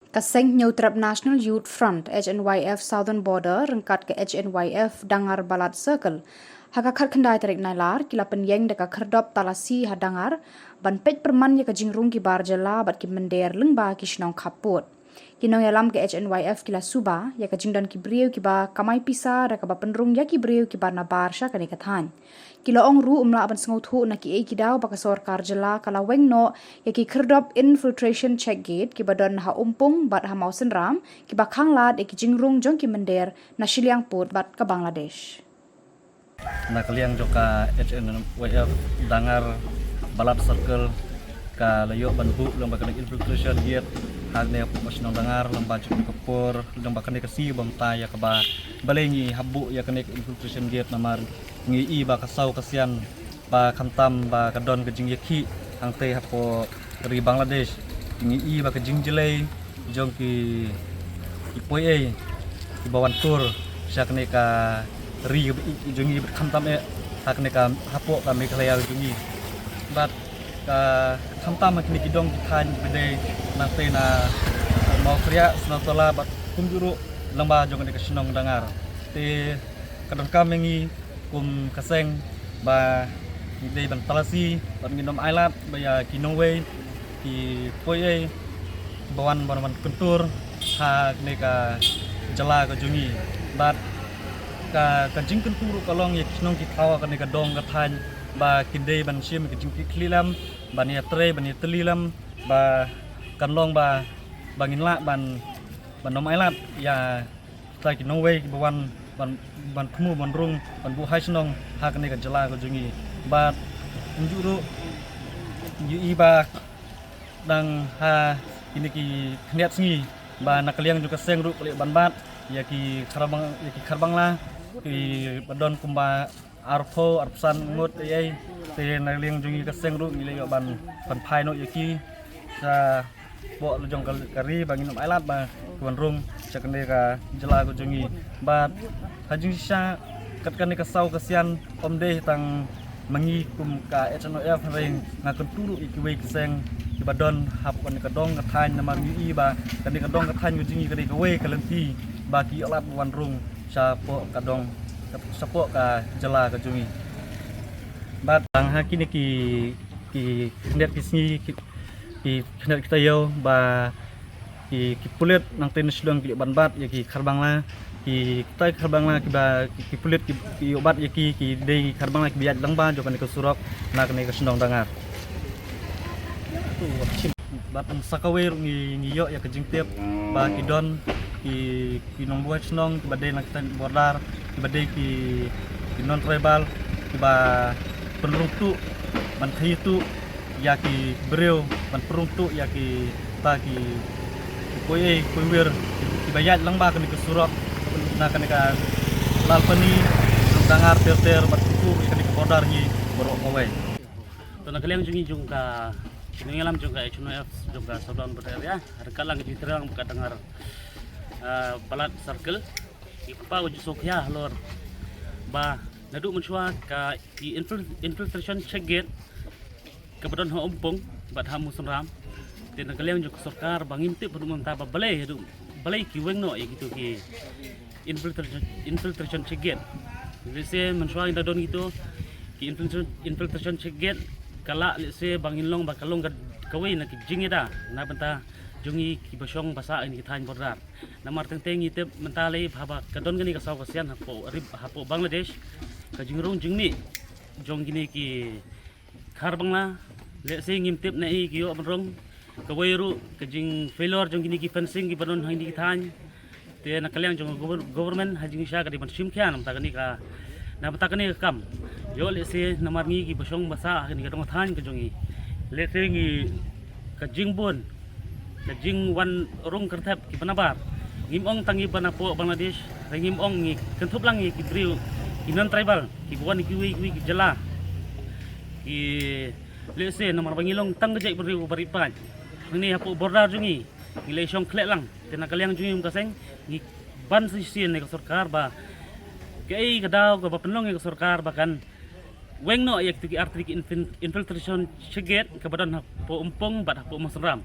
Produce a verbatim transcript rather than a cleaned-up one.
Ka Seng Hynñiewtrep National Youth Front, H N Y F Southern Border, ryngkat ka H N Y F Dangar Balat Circle, ha ka khatkhyndai tarik Nailar, ki la pynïeng da ka khyrdop talasi ha Dangar, ban peit pyrman ïa ka jingrung ki bar jylla bad ki mynder lyngba ki shnong khappud. Ki nongïalam ka H N Y F ki la suba ïa ka jingdon ki briew kiba kamai pisa da kaba pynrung ïa ki briew kiba nabar sha kane ka thaiñ. Ki la ong ruh ym lah ban sngewthuh na kiei ki daw ba ka sorkar jylla ka la weng noh ïa ki khyrdop infiltration check gate kiba don ha Umpung bad ha Mawsynram, kiba khanglad ïa ki jingrung jong ki mynder na shiliang pud bad ka Bangladesh. Na ka liang jong ka H N Y F Dangar Balat Circle ka la ïoh ban buh lyngba kane ka infiltration gate hangne hapoh ka shnong Dangar, lyngba jong ka por, lyngba kane ka sngi ba mynta ïa kaba balei ngi hap buh ïa kane ka infiltration gate, namar ngi i ba ka saw ka sian ba khamtam ba ka don ka jingïakhih hangtei hapoh ri Bangladesh. Ngi i ba ka jingjlei jong ki, ki poi ei kiba wan tur sha kane ka ri kaba ïeit jong ngi bad khamtam eh ha kane ka hapoh ka Meghalaya jong ngi. Bad ka khamtam ha kine ki dong ki thaiñ kiba dei nangtei na Mawkhriah, Snowtola bad kumjuh ruh lyngba jong kane ka shnong Dangar. Te ka donkam ïa ngi kum ka seng ba ngi dei ban talasi bad ngin ym ailad ba ïa ki nongwei ki poi ei ba wan, ban wan kyntur ha kane ka jylla ka jong ngi. Bad ka, ka jingkyntur ruh ka long ïa ki shnong ki thaw ha kane ka dong ka thaiñ ba kin dei ban shim ka jingkitkhlieh lem, ban ïatrei, ban ïatylli lem, ba kan long ba, ba ngin lah ban, ban ym ailad ïa kita ki nongwei kiba wan, ban, ban thmu, ban rung, ban buh hai shnong ha kane ka jylla ka jong ngi. Bad kumjuh ruh ngi i ba dang ha kine ki khyndiat sngi ba na ka liang jong ka seng ruh ka la ïoh ban bat ïa ki kharbang, ïa ki kharbangla kiba don kumba arphew, arphew san ngut ei ei. Te na ka liang jong ngi ka seng ruh ngi la ïoh ban, ban phai noh ïa ki shapoh la jong ka, ka ri ba ngin ym ailad ba ki wan rung sha kane ka jylla ka jong ngi. Bad ha jingshisha kat kane ka saw ka sian ym dei tang ma ngi kum ka H N Y F, hynrei nga kyntu ruh ïa kiwei ki seng kiba don hapoh kane ka dong ka thaiñ, namar ngi i ba kane ka dong ka thaiñ ka jong ngi ka dei kawei ka lynti ba ki ïoh lad ban wan rung shapoh ka dong, shapoh ka jylla ka jong ngi. Bad tang ha kine ki, ki khyndiat ki sngi, ki, ki khyndiat ki taïew ba ki, ki pulit nangtei na Shillong ki la ïoh ban bat ïa ki kharbangla, ki, kita ki kharbangla kiba, ki, ki pulit ki, ki ïoh bat ïa ki, ki dei ki kharbangla kiba ïaid lyngba jong kane ka surok na kane ka shnong Dangar. Bad sa kawei ruh ngi, ngi ïoh ïa ka jingtip ba ki don ki, ki nongbuhai shnong kiba dei na kita ki border, kiba dei ki, ki non tribal, kiba pynrung tuh, ban khaïi tuh ïa ki briew, ban pynrung tuh ïa kita ki, ki poi ei, poi wir kiba ïaid lyngba kane ka surok na kane ka Lalpani, Dangar ter ter, bad tuh ïa kane ka border ngi baroh kawei. To na ka liang jong ngi jong ka, ki nongïalam jong ka H N Y F jong ka Southern Border Area, ryngkat lang ka jingtreilang bad ka Dangar, ah, Balat Circle, ngi kyrpad ka jingsngewkhia halor ba naduh mynshuwa ka ki infil-, infiltration check gate kaba don ha Umpung bad ha Mawsynram. Te na ka liang jong ka sorkar ba ngim tip haduh mynta ba balei, haduh balei ki weng noh ïa kito ki infiltration, infiltration check gate. Lehse mynshuwa ngi da don kito ki infiltration, infiltration check gate, ka lah lehse ba ngin long ba ka long ka, kawei na ki jingïada na bynta jong ngi kiba shong basa ha kine ki thaiñ border. Namar teng teng ngi tip mynta lei ba haba ka don kane ka saw ka sian hapoh ri, hapoh Bangladesh, ka jingrung jingmih jong kine ki kharbangla, lehse ngim tip naei ki ïoh ban rung. Kawei ruh ka jing failure jong kine ki fencing kiba don ha kine ki thaiñ. Te na ka liang jong ka gover-, government ha jingshisha ka dei ban shim khia na bynta kane ka, na bynta kane ka kam. Ïoh lehse namar ngi kiba shong basa ha kane ka dong thaiñ ka jong ngi, lehse ngi ka jingbun, ka jingwan rung kyrthep kiba nabar. Ngim ong tang ngi ban hapoh Bangladesh, hynrei ngim ong, ngi kynthup lang ïa ki briew ki non tribal kiba wan kiwei kiwei ki jylla. Ki lehse namar ba ngi long tang ka jaitbynriew ba ri paid, hangne hapoh border jong ngi ngi la shong khleh lang. Te na ka liang jong ngi kum ka seng ngi ban sa shisien ïa ka sorkar ba kaei ka daw kaba pynlong ïa ka sorkar ba kan weng noh ïa kito ki artylli ki infin-, infiltration check gate kaba don hapoh Umpung bad hapoh Mawsynram.